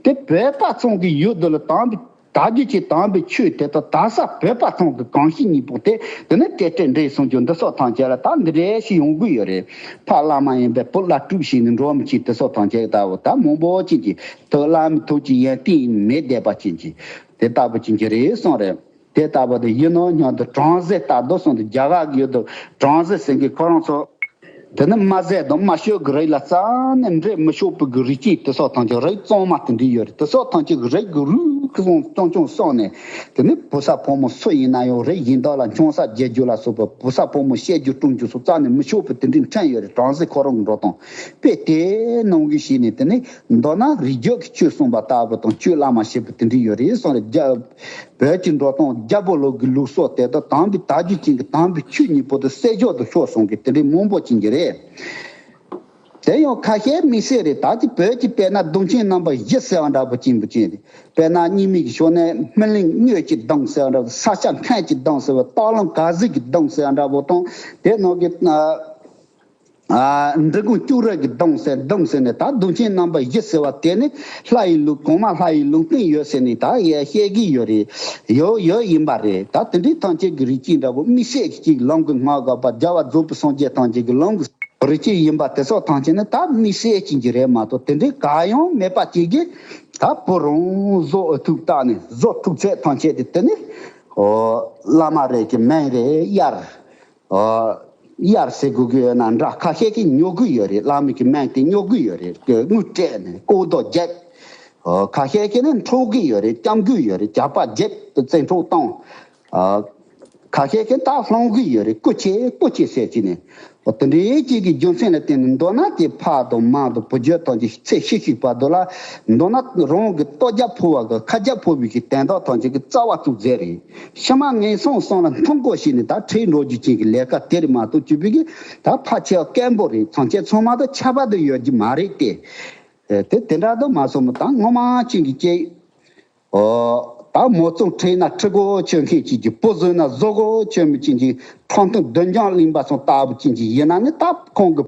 དེ་བོད་པ་ཚང་གི་ཡུལ་དུ་ལ་དམ་པའི་དར་རྒྱུ་ཅན་དམ་པའི་ཆོས་དེ་དང་དར་ས་བོད་པ་ཚང་གི་གོམས་གཤིས་གཉིས་པོ་དེ་དེ་ནི་ཏེ་ཏེ་འདྲེས་སོང་རྒྱུ་འདི་སོགས་ཐམས་ཅད་ལ་ད་འདི་འདྲས་ཞིག་ཡོང་གི་ཡོད་རེད། ཕ་བླ་མ་ཡིན་པས་བུ་བླ་སྤྲུལ་ཞིག་ནི་འགྲོ་མི་ཆེ་དེ་སོགས་ཐམས་ཅད་ལྟ་བུ་ད་མང་པོ་ཅན་གྱི་ཐུགས་བླ་མའི་ཐུགས་ཀྱི་ཡོན་ཏན་མེད་བསྡད་པ་ཅན་གྱི་དེ་ལྟ་བུ་ཅན་གྱི་རེད་གསུངས་རེད། དེ་ལྟ་བུ་དེ་ཡིན་ནོ་སྙམ་དུ་བྲམ་ཟེ་ལྟ་འདུག་གསུངས་ཏེ་རྒྱ་གར་གྱི་ཡུལ་དུ་བྲམ་ཟེ་ཟེར་མཁན་ཁོ་རང་ཚོ། དེ་ནི་དམར་ཟས་དང་དམར་ཤོག་གི་རིགས་ལ་རྩ་ནས་འདྲེས་མི་ཆོག་པའི་གི་རིགས་ཅན་དེ་སོགས་ཐམས་ཅད་རིགས་གཙང་མ་དེ་འདྲ་ཡོད་རེད། དེ་སོགས་ཐམས་ཅད་ཀྱི་རིགས་ཀྱི་རུས་ཀྱི་སོང་རྐྱང་རྐྱང་སོང་ནས་དེ་ནི་བུ་ཚ་ཕོ་མོ་སུ་ཡིན་ན་ཡང་རིགས་གཞན་དག་ལ་འཆང་ས་རྒྱག་རྒྱུ་ལ་སོགས་པ་བུ་ཚ་ཕོ་མོ་བཤད་རྒྱུ་སྐྲུན་རྒྱུ་སོགས་རྩ་ནས་མི་ཆོག་པའི་དེ་འདྲའི་ཁྲིམས་ཡོད་རེད། བྲམ་ཟེ་ཁོ་རང་གི་འགྲོ་སྟངས་དཔེ་དེ་ནང་གི་ཞིག་ནས་དེ་ནི་མདོར་ན་རིགས་རྒྱུད་ཀྱི་ཆོས་གསུངས་པ་ལྟ་བུ་དང་ཆོས་བླ་མ་ཞེས་པ་དེ་འདྲ་ཡོད་རེད་གསུངས་རེད། རྒྱ་བོད་ཀྱི་འགྲོ་སྟངས་རྒྱལ་པོ་ལུགས་ཀྱི་ལུགས་སྲོལ་དེ་དང་དམ་པའི་དར་རྒྱུ་ཅན་གྱི་དམ་པའི་ཆོས་གཉིས་པོ་དེ་བསྲེ་སྦྱོར་དུ་ཤོར་སོང་གི་དེ་འདྲའི་མང་པོ་ཅན་གྱི་རེད། དེ་ཡང་ཁ་ཤས་དམིགས་བསལ་རེད། ད་ཅི་བོད་ཀྱི་དཔེར་ན་གདུང་ཆེན་རྣམ་པ་བཞི་ཟེར་བ་འདྲ་པོ་ཅན་པོ་ཅན་རེད། དཔེར་ན་རྙིང་མའི་གི་ཕྱོགས་ནས་སྨིན་གླིང་དངོས་ཀྱི་གདུང་ཟེར་བ་འདྲ་པོ། ས་སྐྱ་མཁན་གྱི་གདུང་ཟེར་བ། སྟག་ལུང་དགའ་གཟིགས་ཀྱི་གདུང་ཟེར་བ་འདྲ་པོ་དང་། དེ་ནང་གི་ཨ། ཨ། འབྲི་གུང་ལྕགས་རི་གི་གདུང་ཟེར་གདུང་ཟེར་ནས་ད་གདུང་ཆེན་རྣམ་པ་བཞི་ཟེར་བ་དེ་ནི་ལྷ་ཡི་ལུང་གོང་མ་ལྷ་ཡི་ལུང་བསྟན་ཡོད་ཟེར་ནས་ད་ཡ་བཤད་ཀྱི་ཡོད་རེད། ཡོད་ཡོད་ཡིན་པ་རེད། ད་དེ་འདྲའི་ཐམས་ཅད་ཀྱི་རིགས་ཅན་འདྲ་པོ་དམིགས་བསལ་གྱི་ཅིག་ལམ་གྱི་སྔགས་དགག་པ་རྒྱལ་བ་རྫོགས་པའི་སངས་རྒྱས་ཐམས་ཅད་ཀྱི་ལམ་གྱི་རིགས་ཅན་ཡིན་པ་དེ་སོགས་ཐམས་ཅད་ནི་ད་དམིགས་བསལ་ཅན་གྱི་རེད་མ་གཏོགས་དེ་འདྲའི་གང་ཡང་མེད་པ་ཅིག་གིས་ད་བུ་རང་བཟོ་ཨ་ཐུག་བཏགས་ནས་བཟོ་ཐུག་ཚད་ཐམས་ཅད་དེ་དེ་ནི་ཨོ་བླ་མ་རེད་ཀྱི་མིང་རེད་གཡར། ཨ། གཡར་ཟེར་དགོས་ཀྱི་ཡོད་ན་འདྲ། ཁ་ཤས་ཀྱིས་ཉོ་གི་ཡོད་རེད། བླ་མའི་གི་མིང་དེ་ཉོ་གི་ཡོད་རེད། དངུལ་སྤྲད་ནས་ལྐོག་རྡོ་བརྒྱབ། ཨ། ཁ་ཤས་ཀྱིས་ནི་འཕྲོག་གི་ཡོད་རེད། བརྐྱང་གི་ཡོད་རེད། ཇག་པ་བརྒྱབ་ཏུ་བཙན་འཕྲོག་བཏང་། ཨ། ཁ་ཤས་ཀྱིས་ད་སློང་གི་ཡོད་རེད། རྐུ་བྱེད་རྐུ་བྱེད་ཟེར་གྱི་ནས། ཨ། དེ་འདྲའི་ཅིག་གི་རྒྱུ་མཚན་ལ་བརྟེན་ནས་མདོར་ན་དེ་ཕ་དང་མ་དང་བུ་རྒྱུད་དང་གི་ཚེ་ཤི་ཤིག་བར་དུ་ལ་མདོར་ན་རང་གི་ལྟོ་རྒྱག་ཕོ་བ་གི་ཁ་རྒྱག་ཕོ་བའི་གི་དན་རྟགས་ཐམས་ཅད་ཀྱི་རྩ་བ་བཙུགས་མཛད་རེད། ཕྱི་མ་ངན་སོང་གསུམ་ལ་མཐུན་དགོས་ཞེས་ནས་ད་ཁྲིད་འགྲོ་རྒྱུ་ཅན་གྱི་ལས་ཀ་དེ་རེད་མ་གཏོགས་བཅུ་པའི་གི་ད་ཕལ་ཆེར་སྐད་འབོད་རེད། ཐམས་ཅད་ཚང་མ་དང་ཁྱད་པར་དུ་ཡོད་རྒྱུ་མ་རེད་དེ། དེ་དེ་འདྲ་དུ་མ་སོང་མི་ད་ངོ་མ་ཅན་གྱི་སྐྱེ། ཨོ། ད་མོ་བཙུན་ཁྲིད་ན་ཁྲི་གོ་ཆོད་མཁན་གཅིག་གི་བུ་བཟོས་ན་བཟོ་གོ་ཆོད་མི་ཅན་གྱི་ཁྲང་ཐུང་བདུན་ལྗང་གླིང་པ་སོང་ལྟ་བུ་ཅན་གྱི་ཡིན་ན་ནི་ད་ཁོང་གི་